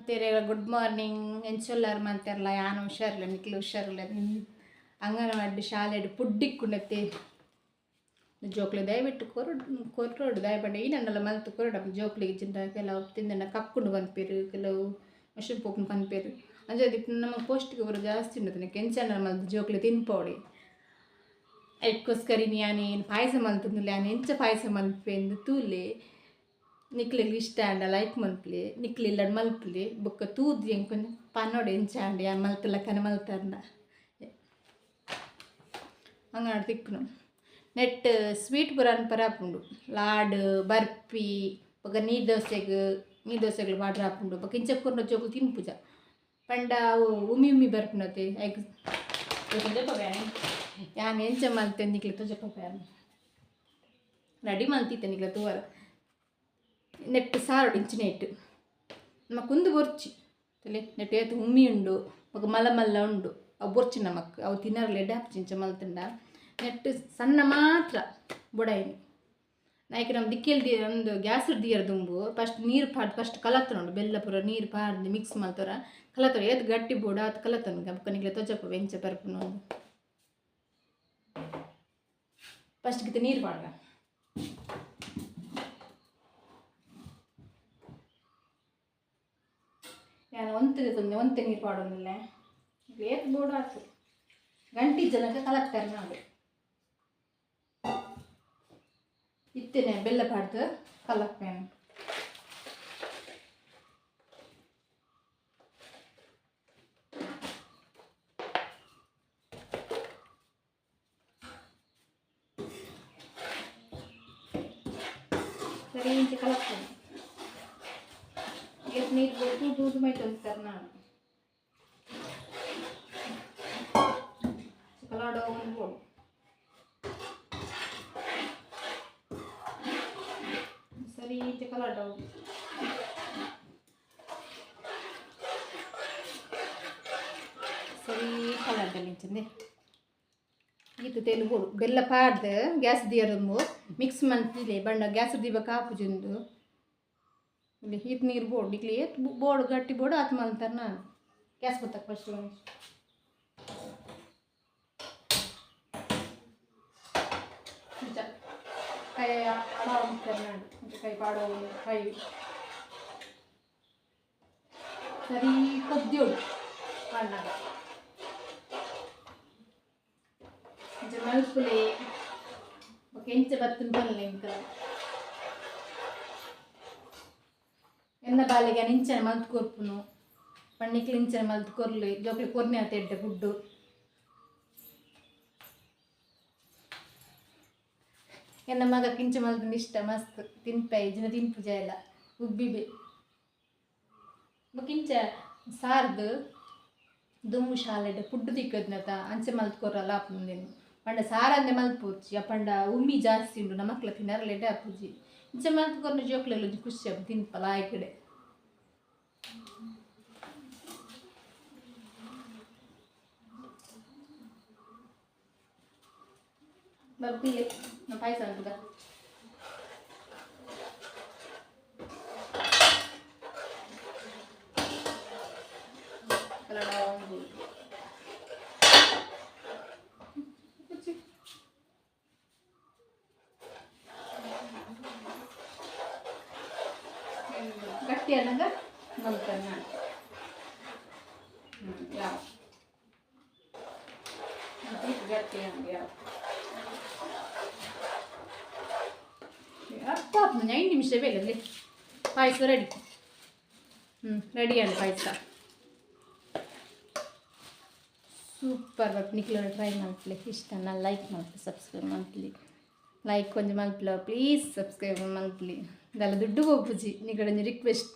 ಮಾತೆರೆಗ್ಲ good morning. ಎಂಚೊಲ್ಲರ್ ಮಾತೆರ್ಲ? ಯಾನ್ ಹುಷಾರಿಲ್ಲ, ನಿಕ್ಲು ಹುಷಾರಿಲ್ಲ. ಅಂಗನವಾಡಿ ಶಾಲೆಡ್ ಪುಡ್ಡಿಕ್ಕುಂಡತ್ತೆ ಜೋಕ್ಲೆ ದಯವಿಟ್ಟು ಕೊರಡು ಕೊರೊಡು. ದಾಯೆ ಪಂಡ ಈ ನನ್ನಲ ಮಲ್ತ್ ಕೊರಡು. ಜೋಕ್ಲೆಗ್ ಇಜ್ಜಿಂಡ ಕೆಲವು ತಿಂದನ ಕಕ್ಕುಂಡು ಪನ್ಪೆರ್, ಕೆಲವು ಮಶ್ರೂಮ್ ಪೋಪುಂಡು ಪನ್ಪೆರ್. ಅಂಚಾದ್ ನಮ್ಮ ಪೌಷ್ಟಿಕ ಪೂರ ಜಾಸ್ತಿ ಉಂಡು. ಎಂಚನ ಮಲ್ತ್ ಜೋಕ್ಲೆ ತಿನ್ಪೋಡೆ. ಐಕ್ಕೋಸ್ಕರ ಇನಿ ಯಾನ್ ಏನು ಪಾಯಸ ಮಲ್ತೊಂದುಲ್ಲೆ. ಯಾನ್ ಎಂಚ ಪಾಯಸ ಮಲ್ಪೆಂದು ತೂಲೆ. ನಿಕ್ಲೆಗ್ ಇಷ್ಟ ಆಂಡ ಲೈಕ್ ಮಲ್ಪುಲೆ, ನಿಕ್ಲು ಇಲ್ಲಡ್ ಮಲ್ಪುಲೆ. ಬೊಕ್ಕ ತೂದು ಎಂಕೊಂಜಿ ಪನೊಡು ಎಂಚ ಆಂಡ, ಯಾನ್ ಮಲ್ತಲಕ್ಕನೆ ಮಲ್ತರ್ಂಡ. ಅಂಗನಾಡ್ ತಿಕ್ಕುನು ನೆಟ್ ಸ್ವೀಟ್ ಪೂರ ಅನ್ಪರ ಆಪುಂಡು. ಲಾಡು, ಬರ್ಪಿ, ಬೊಕ್ಕ ನೀರು ದೋಸೆಗ್, ನೀರು ದೋಸೆಗ್ ಪಾಡ್ರೆ ಆಪುಂಡು. ಬೊಕ್ಕ ಇಂಚ ಕೊರ್ನ ಜೋಕುಲು ತಿನ್ಪುಜ ಪಂಡ ಅವು ಉಮಿ ಉಮಿ ಬರ್ಪುನತೆ. ಐಕ್ ಯಾನ್ ಎಂಚ ಮಲ್ತೆ ನಿಕ್ಲೆ ತೋಜಪ್ಪ. ರೆಡಿ ಮಲ್ತಿತ್ತೆ ನಿಕ್ಲೆ ತೂವರ. ನೆಟ್ ಸಾರೊಡು ಇಂಚಿನ ಇಟ್ಟು ನಮಕ್ ಉಂದು ಬೊರ್ಚಿ ತಲೆ. ನೆಟ್ ಏತ್ ಉಮ್ಮಿ ಉಂಡು, ಬೊಕ ಮಲ್ಲ ಮಲ್ಲ ಉಂಡು, ಅವು ಬೊರ್ಚಿ ನಮಕ್. ಅವು ತಿನರ್ಲೆ ಎಡ್ಡೆ ಆಪುಜಿ. ಇಂಚ ಮಲ್ತುಂಡ ನೆಟ್ ಸಣ್ಣ ಮಾತ್ರ ಬೊಡಾಯಿನಿ. ಐಕ್ ನಮ್ಮ ದಿಕ್ಕೆಲ್ the ಒಂದು ಗ್ಯಾಸ್ ದೀಯರ ದುಂಬು ಫಸ್ಟ್ ನೀರು ಪಾಡ್ದು ಫಸ್ಟ್ ಕಲತ್ತೊನೊಡು. ಬೆಲ್ಲ ಪೂರ ನೀರು ಪಾಡ್ದು ಮಿಕ್ಸ್ ಮಲ್ತೊರ ಕಲತ್ತೊಡು. ಏತ್ ಗಟ್ಟಿ ಬೋಡು ಆತ್ ಕಲತ್ತೊನ್ಗ. ಬೊಕ್ಕ ನಿಕ್ಲೆ ತೋಜಪ್ಪ ಎಂಚ ಬರ್ಪುನು. ಫಸ್ಟ್ ಗಿತ್ತ ನೀರು ಪಾಡ್ಗ. ಯಾನ್ ಒಂತೆ ದೆತೊಂದೆ, ಒಂತೆ ನೀರು ಪಾಡೊಂದುಲ್ಲೆ. ಏತ್ ಬೋಡು ಆತು. ಗಂಟಿ ಜನಕ ಕಲತ್ತಾರೆ ನಾಡು. ಇತ್ತೆನೆ ಬೆಲ್ಲ ಪಾಡ್ದು ಕಲಪ್ಪೇನು. ಸರಿ, ಇಂಚ ಕಲಪ್ಪೇನು. ಏತ್ ನೀರು ಬೋಡು ತೂದು ಮೈತೊಂತಾರೆ ನಾನು. ಕಲಾಡೋ ಒಂದು ಬೋಡು. ಸರಿ, ಇಂಚ ಕಲಾಡೋ ಸರಿ ಕಲಾಡಲ್ಲಿ ಇಂಚಂದೆ. ಈತ್ ತೆಲು ಬೋಡು. ಬೆಲ್ಲ ಪಾಡ್ದು ಗ್ಯಾಸ್ ದೀಯರೊಂಬು ಮಿಕ್ಸ್ ಮಲ್ತಿಲೆ ಬಂಡ ಗ್ಯಾಸ್ ದೀಬಕ ಆಪುಜುಂದು. ಇಲ್ಲಿ ಈತ್ ನೀರು ಬೋಡು. ನಿಕ್ಲೆ ಏತ್ ಬೋಡು, ಗಟ್ಟಿ ಬೋಡು ಆತ್ ಮಲ್ತಾರೆ ನಾನು. ಗ್ಯಾಸ್ ಗೊತ್ತಾಗ ಫಸ್ಟ್ ಇಂಚ ಕೈ ಅಡ ನಾಡು. ಇಂಚ ಕೈ ಪಾಡೋ ಕೈ ಸರಿ ಕೊದ್ಯೋಡು ಪಾಡ್ನಾಗ. ಇಂಚ ಮಲ್ಪುಲೆ. ಬೊಕ ಎಂಚ ಬತ್ತುಂಡು ಪನ್ಲೆ. ಎಂಕಲ ಎನ್ನ ಬಾಲೆಗೆ ಯಾನ್ ಇಂಚನೆ ಮಲ್ತ್ ಕೊರ್ಪುನು ಪಂಡ ಇಂಚನೆ ಮಲ್ತ್ ಕೊರ್ಲೆ. ಜೋಕ್ಲೆ ಕೊರ್ನೆ ಆತ ಎಡ್ಡೆ ಫುಡ್ಡು. ಎನ್ನ ಮಗಕ್ಕೆ ಇಂಚ ಮಲ್ತುಂಡ ಇಷ್ಟ, ಮಸ್ತ್ ತಿನ್ಪೆ. ಇಜ್ಜಿಂಡ ತಿನ್ಪುಜ ಎಲ್ಲ ಉಬ್ಬಿಬೆ. ಬೊಕ ಇಂಚ ಸಾರ್ದು ದುಂಬು ಶಾಲೆಡ್ ಫುಡ್ ತಿಕ್ಕದ್ನತ ಅಂಚೆ ಮಲ್ತ್ ಕೊರಲ ಆಪುಂದೇನು. ಪಂಡ ಸಾರಂದೆ ಮಲ್ಪೊರ್ಚಿ. ಪಂಡ ಉಮ್ಮಿ ಜಾಸ್ತಿ ಉಂಡು, ನಮಕ್ಲ ತಿನರೆ ಎಡ್ಡೆ ಆಪುಜಿ. ಇಂಚ ಮಲ್ತ್ ಕೊರ್ನ ಜೋಕ್ಲೆಗ್ ಒಂಜಿ ಖುಷಿ ಆಪುಂಡು, ತಿನ್ಪ ಲಾಯ್ಕಡೆ. ಬರ್ಪಿಲೆ ನಾ ಪಾಯಸ ಮಲ್ಪುಗ. ಕಲಡ ಒಂದು ಗಟ್ಟಿ ಅನ್ನಗ ಮಲ್ತಾನೆ ನಾನು. ಯಾವ ಗಟ್ಟಿ ಹಂಗೆ ಯಾವ ಅರ್ಥ ಆತ್ಮ. 5 ನಿಮಿಷ ಬೇಲಲ್ಲಿ ಪಾಯಸ ರೆಡಿ. ರೆಡಿ ಅಂಡ್ ಪಾಯಸ ಸೂಪರ್. ಬಟ್ ನಿಕ್ಲು ಟ್ರೈ ಮಲ್ಪಲೆ. ಇಷ್ಟ ನಾನು ಲೈಕ್ ಮಲ್ಪಲೆ, ಸಬ್ಸ್ಕ್ರೈಬ್ ಮಲ್ಪಲಿ. ಲೈಕ್ ಒಂಜಿ ಮಲ್ಪಲ ಪ್ಲೀಸ್, ಸಬ್ಸ್ಕ್ರೈಬ್ ಮಲ್ಪಲಿ. ಇದೆಲ್ಲ ದುಡ್ಡು ಹೋಗ್ಪುಜಿ. ನಿಕಡ ಒಂಜಿ ರಿಕ್ವೆಸ್ಟ್.